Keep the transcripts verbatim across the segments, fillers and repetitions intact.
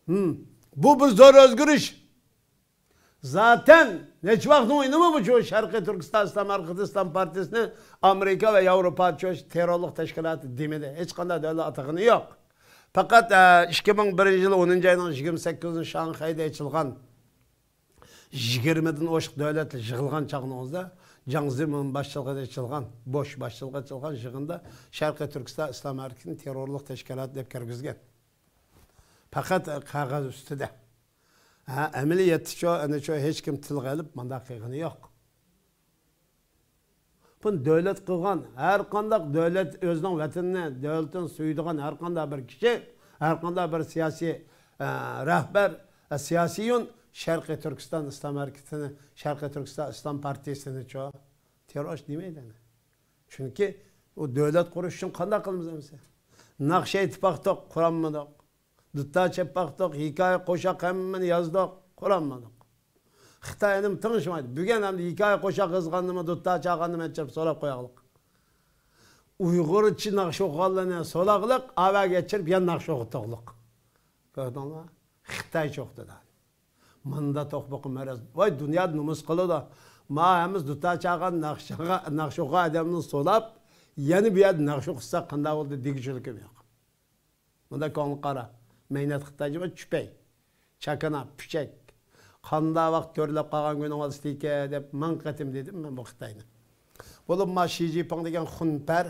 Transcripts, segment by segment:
ھىم. بۇ بىر زور ئۆزگىرىش. زاتەن نەچچە ۋاقىتنىڭ ئويۇنىمۇ بۇ شۇ شەرقىي تۈركىستان ئىسلام ھەرىكىتى ئىسلام پارتىيىسىنى ئامېرىكا ۋە ياۋروپا شۇ تېررورلۇق تەشكىلاتى دېمىدى. ھېچقانداق دۆلەت ئاتىغىنى يوق. پەقەت، ئە، ئىككى مىڭ بىرىنچى يىل ئونىنچى ئاينىڭ يىگىرمە سەككىزىنى شاڭخەيدە ئېچىلغان، يىگىرمىدىن ئوشۇق دۆلەتلەر يىغىلغان چاغنىڭىزدا، جاڭ زېمىن باشچىلىقىدا ئېچىلغان، بوش باشچىلىقىدا ئېچىلغان يىغىندا شەرقىي تۈركىستان ئىسلام ھەرىكىتىنى تېررورلۇق تەشكىلاتى دەپ كىرگۈزگەن. پەقەت قەغەز ئۈستىدە. ھە، ئەمەلىيەتتىچۇ، ئەنىچۇ ھېچكىم تىلغا ئېلىپ مۇنداق قىلغىنى يوق. بۇنى دۆلەت قىلغان، ھەر قانداق دۆلەت ئۆزىنىڭ ۋەتىنىنى، دۆلىتىنى سۆيىدىغان ھەر قانداق بىر كىشى، ھەر قانداق بىر سىياسىي، ئە، رەھبەر، ئە، سىياسىيون شەرقىي تۈركىستان ئىسلام ھەرىكىتىنى، شەرقىي تۈركىستان ئىسلام پارتىيىسىنىچۇ تېررورچى دېمەيدۇ. چۈنكى ئۇ دۆلەت قۇرۇش ئۈچۈن قانداق قىلىمىز ئەمسە؟ ناخشا ئېيتىپ باقتۇق، قۇرالمىدۇق. دۇتار چېلىپ باقتۇق، ھېكايە قوشاق ھەممىنى يازدۇق، قۇرالمىدۇق. خىتاي ئەمدى تىڭشىمايدۇ. بۈگۈن ئەمدى ھېكايە قوشاق يازغاننىمۇ، دۇتار چالغاننىمۇ ئەچىرىپ سوراپ قوياقلىق. ئۇيغۇرچە ناخشا ئوقۇغانلارنى سوراقلىق، ئاۋاگە ئەچىرىپ يەنە ناخشا ئوقۇتۇقلۇق. كۆردۈڭلارمۇ؟ خىتايچە ئوقۇتىدۇ. مۇندا توق بولقا مەرەز. ۋاي، دۇنيادا نومۇس قىلىدۇ. ما ھەممىز دۇتار چالغان ناخشا، ناخشا ئوقۇغان ئادەمنى سولاپ، يەنە بۇ يەردە ناخشا ئوقۇتساق قانداق بولدى دېگۈچىلىكىم يوق. مۇندا كۆڭلۈڭ قارا. مەينەت خىتايچە چۈپەي. چاكىنا، پۈچەك. قانداق ۋاقىت كۆرۈلۈپ قالغان كۈنۈڭ ئالدىسىدىكەن دەپ مىڭ قېتىم دېدىم مەن بۇ خىتاينى. بولۇپمۇ شى جىنپىڭ دېگەن خۇنپەر،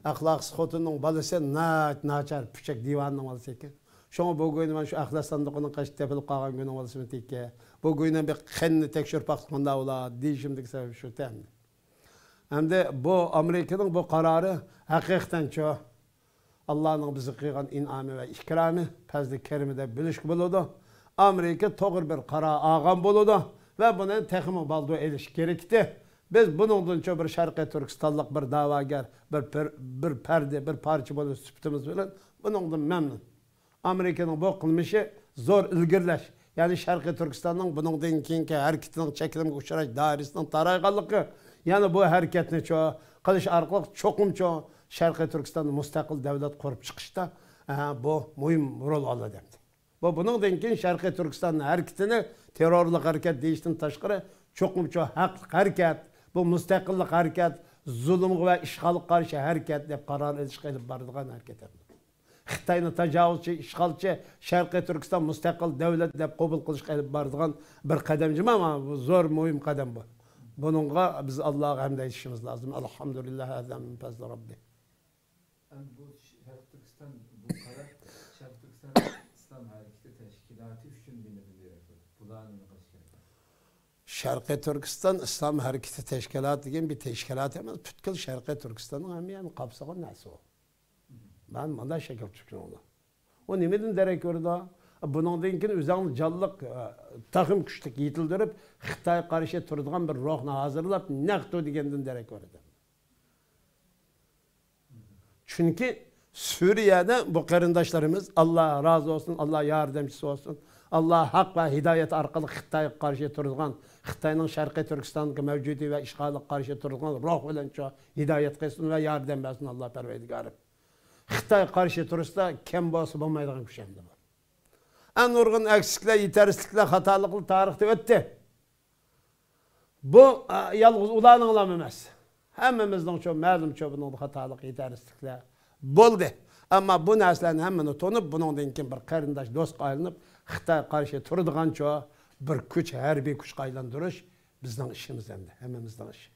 ئەخلاقسىز خوتۇننىڭ بالىسى ناھايىتى ناچار، پۈچەك دىۋانىنىڭ بالىسى ئىكەن. شۇڭا بۇ گۇينى مانا شۇ ئەخلەت ساندۇقىنىڭ قېشىدا تېپىلىپ قالغان كۈنۈڭ بالىسىمىتى ئىكەن. بۇ گۇينى بىر قېنىنى تەكشۈرۈپ باقساق مۇنداق بولا دېيىشىمدىكى سەۋەب شۇ تەمدە. ئەمدى بۇ ئامېرىكىنىڭ بۇ قارارى ھەقىقەتەنچۇ ئاللانىڭ بىزگە قىلغان ئىنئامى ۋە ئىكرامى، پەزلى كەرىمى دەپ بىلىشكە بولىدۇ. ئامېرىكا توغرا بىر قارار ئالغان بولىدۇ ۋە بۇنى تېخىمۇ بالدۇر ئېلىش كېرەكتى. بىز بۇنىڭدىنچۇ بىر شەرقىي تۈركىستانلىق بىر دەۋاگەر، بىر، بىر، بىر پەردە، بىر پارچە بولۇش سۈپىتىمىز بىلەن بۇنىڭدىن مەمنۇن. ئامېرىكىنىڭ بۇ قىلمىشى زور ئىلگىرىلەش، يەنى شەرقىي تۈركىستاننىڭ بۇنىڭدىن كېيىنكى ھەرىكىتىنىڭ چەكلىمىگە ئۇچراش دائىرىسىنىڭ تارايغانلىقى، يەنى بۇ ھەرىكەتنى چو-، قىلىش ئارقىلىق چوقۇم چو-، شەرقىي تۈركىستاندا مۇستەقىل دۆلەت قۇرۇپ چىقىشتا، ئە، بۇ مۇھىم رول ئالىدۇ دەمدى. بۇ بۇنىڭدىن كېيىن شەرقىي تۈركىستان ھەرىكىتىنى تېررورلۇق ھەرىكەت دېيىشتىن تاشقىرى، چوقۇم چو ھەقلىق ھەرىكەت، بۇ مۇستەقىللىق ھەرىكەت، زۇلۇمغا ۋە ئىشغالغا قارشى ھەرىكەت دەپ قارار ئېلىشقا ئېلىپ بارىدىغان ھەرىكەت. خىتاينى تاجاۋۇزچى، ئىشغالچى، شەرقىي تۈركىستان مۇستەقىل دۆلەت دەپ قوبۇل قىلىشقا ئېلىپ بارىدىغان بىر قەدەم جۇمۇ، مانا بۇ زور مۇھىم قەدەم بۇ. بۇنىڭغا بىز ئاللاغا ھەمد ئېيتىشىمىز لازىم. ئەلھەمدۇلىللاھ، ھازا مىن پەزلى رەببى. ئەمدى بۇ شەرقىي تۈركىستان، بۇ قارار شەرقىي تۈركىستان ئىسلام ھەرىكىتى تەشكىلاتى ئۈچۈن نېمىدىن دېرەك بولىدۇ؟ بۇلار نېمە قىلىش كېرەك؟ شەرقىي تۈركىستان ئىسلام ھەرىكىتى تەشكىلاتى دېگەن بىر تەشكىلات ئەمەس، پۈتكۈل شەرقىي تۈركىستاننىڭ ھەممە يەرنى قاپسىغان نەرسە ئۇ. مەن مۇنداق شەكىل چۈشىنىۋالدىم. ئۇ نېمىدىن دېرەك بېرىدۇ؟ بۇنىڭدىن كېيىن ئۆزۈڭنى جانلىق، تېخىمۇ كۈچلۈك يېتىلدۈرۈپ، خىتايغا قارشى تۇرىدىغان بىر روھنى ھازىرلاپ، نەق تۇر دېگەندىن دېرەك بېرىدۇ. چۈنكى سۈرىيەدە بۇ قېرىنداشلىرىمىز، ئاللا رازى بولسۇن، ئاللا ياردەمچىسى بولسۇن، ئاللا ھەق ۋە ھىدايەت ئارقىلىق خىتايغا قارشى تۇرىدىغان، خىتاينىڭ شەرقىي تۈركىستاندىكى مەۋجۇدىيىتى ۋە ئىشغالىغا قارشى تۇرىدىغان روھ بىلەن شۇ ھىدايەت قىلسۇن ۋە ياردەم بەرسۇن ئاللا پەرۋەردىگارىم. خىتايغا قارشى تۇرۇشتا كەم بولسا بولمايدىغان كۈچ ئەمدى بۇ. ئەڭ نۇرغۇن ئەكسىلىكلەر، يېتەرسىزلىكلەر، خاتالىقلار تارىختا ئۆتتى. بۇ، ئا، يالغۇز ئۇلارنىڭلام ئەمەس. ھەممىمىزنىڭچۇ مەلۇمچۇ بۇنىڭدا خاتالىق، يېتەرسىزلىكلەر بولدى. ئەمما بۇ نەرسىلەرنى ھەممىنى تونۇپ، بۇنىڭدىن كېيىن بىر قېرىنداش دوستقا ئايلىنىپ، خىتايغا قارشى تۇرىدىغانچۇ بىر كۈچ، ھەربىي كۈچكە ئايلاندۇرۇش بىزنىڭ ئىشىمىز ئەمدى، ھەممىمىزنىڭ ئىشى.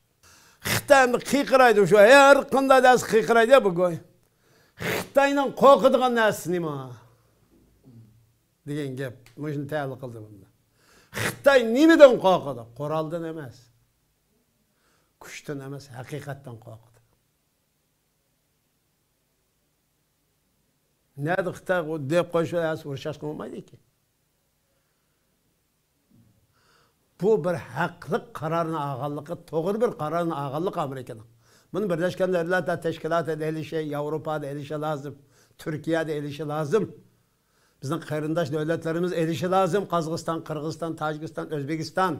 خىتاي ئەمدى قىيقىرايدۇ شۇ، ھەر قانداق دەرسە قىيقىرايدۇ بۇ گوي. خىتاينىڭ قورقىدىغان نەرسىسى نېمە؟ دېگەن گەپ. مۇشۇنى تەلىق قىلدى بۇندا. خىتاي نېمىدىن قورقىدۇ؟ قورالدىن ئەمەس. كۈچتىن ئەمەس، ھەقىقەتتىن قورقىدۇ. نەدە خىتاي دەپ قويسا، ھەس ئۇرۇشاشقا بولمايدىكەن. بۇ بىر ھەقلىق قارارنى ئالغانلىقى، توغرا بىر قارارنى ئالغانلىقى ئامېرىكىنىڭ. بۇنى بىرلەشكەن دۆلەتلەر تەشكىلاتى ئېلىشى، ياۋروپادا ئېلىشى لازىم، تۈركىيەدە ئېلىشى لازىم. بىزنىڭ قېرىنداش دۆلەتلىرىمىز ئېلىشى لازىم. قازاقىستان، قىرغىزىستان، تاجىكىستان، ئۆزبېكىستان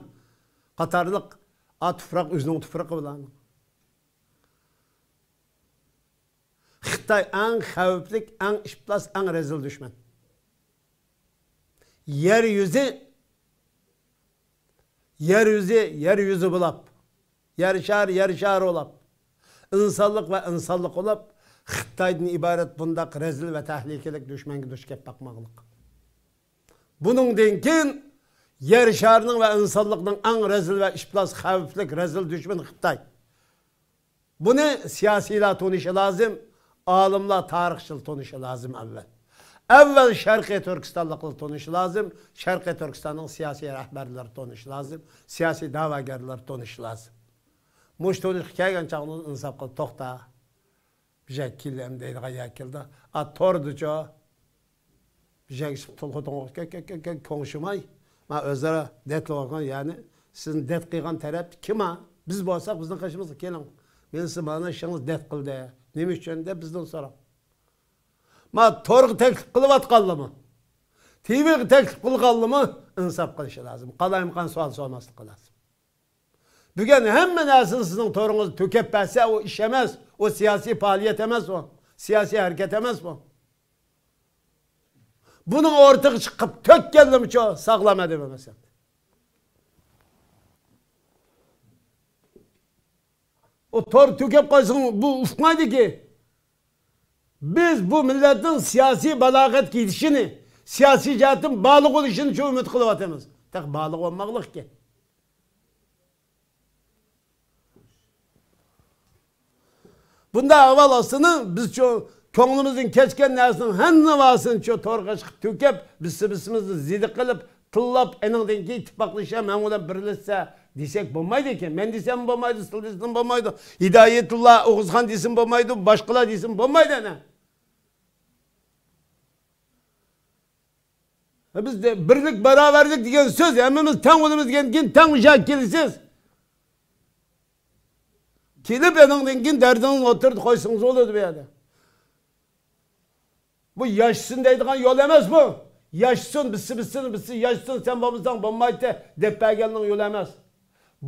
قاتارلىق ئا تۇپراق ئۆزىنىڭ تۇپرىقى بۇلارنىڭ. خىتاي ئەڭ خەۋپلىك، ئەڭ ئىپلاس، ئەڭ رەزىل دۈشمەن. يەر يۈزى، يەر يۈزى، يەر يۈزى بولاپ، يەر شارى، يەر شارى بولاپ، ئىنسانلىق ۋە ئىنسانلىق بولاپ، خىتايدىن ئىبارەت بۇنداق رەزىل ۋە تەھلىكىلىك دۈشمەنگە دۇچ كەپ باقماقلىق. بۇنىڭدىن كېيىن يەر شارىنىڭ ۋە ئىنسانلىقنىڭ ئەڭ رەزىل ۋە ئىپلاس خەۋپلىك رەزىل دۈشمىنى خىتاي. بۇنى سىياسىيلار تونۇشى لازىم، ئالىملار، تارىخچىلار تونۇشى لازىم ئەۋۋەل. ئەۋۋەل شەرقىي تۈركىستانلىقلار تونۇشى لازىم، شەرقىي تۈركىستاننىڭ سىياسىي رەھبەرلىرى تونۇشى لازىم، سىياسىي دەۋاگەرلەر تونۇشى لازىم. مۇشۇ تونۇشقا كەلگەن چاغدا ئىنساپ قىل، توختا. بىر يەرگە كېلەم دەيدىغان يەر كېلىدۇ. ئا، توردىچۇ. بىر يەرگە چىقىپ تۇل خوتۇنغا كە-، كە-، كە-، كە-، كوڭشىماي. ما ئۆزئارا دەتلىۋالغان، يەنى سىزنى دەت قىلغان تەرەپ كىم ھا؟ بىز بولساق بىزنىڭ قېشىمىزغا كېلىڭ. مېنى سىز مانا ئىشىڭىز دەت قىلدى. نېمە ئۈچۈن دەپ بىزدىن سوراڭ. ما تورغا تەكلىپ قىلىۋاتقانلىمۇ؟ تىۋىغا تەكلىپ قىلغانلىمۇ؟ ئىنساپ قىلىشى لازىم. قالايمىقان سوئال سورىماسلىقى لازىم. بۈگۈن ھەممە نەرسىنى سىزنىڭ تورىڭىزدا تۆكۈپ بەرسە، ئۇ ئىش ئەمەس، ئۇ سىياسىي پائالىيەت ئەمەس، ئۇ سىياسىي ھەرىكەت ئەمەس بۇ. بۇنىڭ ئورتىغا چىقىپ تۆككەنلىمىچۇ ساغلام ئەدەپ ئەمەس ئەمدى. ئۇ تور تۆكۈپ قويسىڭ، بۇ ئۇقمايدۇكى. بىز بۇ مىللەتنىڭ سىياسىي بالاغەتكە يېتىشىنى، سىياسىي جەھەتتىن بالىغ بولۇشىنى شۇ ئۈمىد قىلىۋاتىمىز. تېخى بالىغ بولماقلىقكى. بۇنداق ئەھۋال ئاستىدا بىز شۇ كۆڭلىمىزدىن كەچكەن نەرسىنىڭ ھەممىۋاسىنى شۇ تورغا چىقىپ تۆكۈپ، بىز بىسىمىزنى زىدە قىلىپ، تىللاپ، ئېنىڭدىن كېيىن ئىتتىپاقلىشىپ، مەن بىلەن بىرلەشسە دېسەك بولمايدىكەن. مەن دېسەم بولمايدۇ، سىز دېسىڭىز بولمايدۇ، ھىدايەتۇللا ئوغۇزخان دېسىمۇ بولمايدۇ، باشقىلار دېسىمۇ بولمايدۇ ئەنە. بىز دە-، بىرلىك، باراۋەرلىك دېگەن سۆز، ھەممىمىز تەڭ بولىمىز دېگەندىن كېيىن تەڭ مۇشۇ يەرگە كېلىسىز. كېلىپ، ئېنىڭدىن كېيىن دەردىڭىزنى ئوتتۇرىدا قويسىڭىز بولىدۇ بۇ يەردە. بۇ ياشىسۇن دەيدىغان يول ئەمەس بۇ. ياشىسۇن، بىسسى، بىسسىنى، بىسسى ياشىسۇن، سەن بولمىساڭ بولمايتتى دەپ بەرگەننىڭ يولى ئەمەس.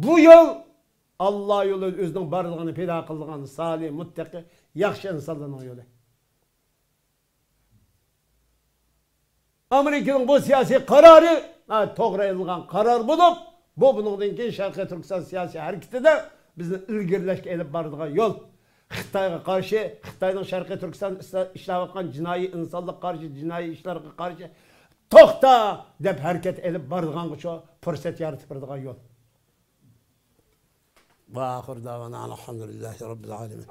بۇ يول ئاللا يولى، ئۆزىنىڭ بارلىقىنى پىدا قىلىدىغان سالىھ، مۇتتەقى، ياخشى ئىنسانلارنىڭ يولى. ئامېرىكىنىڭ بۇ سىياسىي قارارى، ھە، توغرا ئېلىنغان قارار بولۇپ، بۇ بۇنىڭدىن كېيىن شەرقىي تۈركىستان سىياسىي ھەرىكىتىدە بىزنى ئىلگىرىلەشكە ئېلىپ بارىدىغان يول. خىتايغا قارشى، خىتاينىڭ شەرقىي تۈركىستان ئىشلا-، ئىشلەۋاتقان جىنايى، ئىنسانلىققا قارشى جىنايى ئىشلارغا قارشى توختا دەپ ھەرىكەت ئېلىپ بارىدىغانغىچە پۇرسەت يارىتىپ بېرىدىغان يول. ۋە ئاخىر دەۋانا ئەلھەمدۇلىللاھى رەببىل ئالەمىن.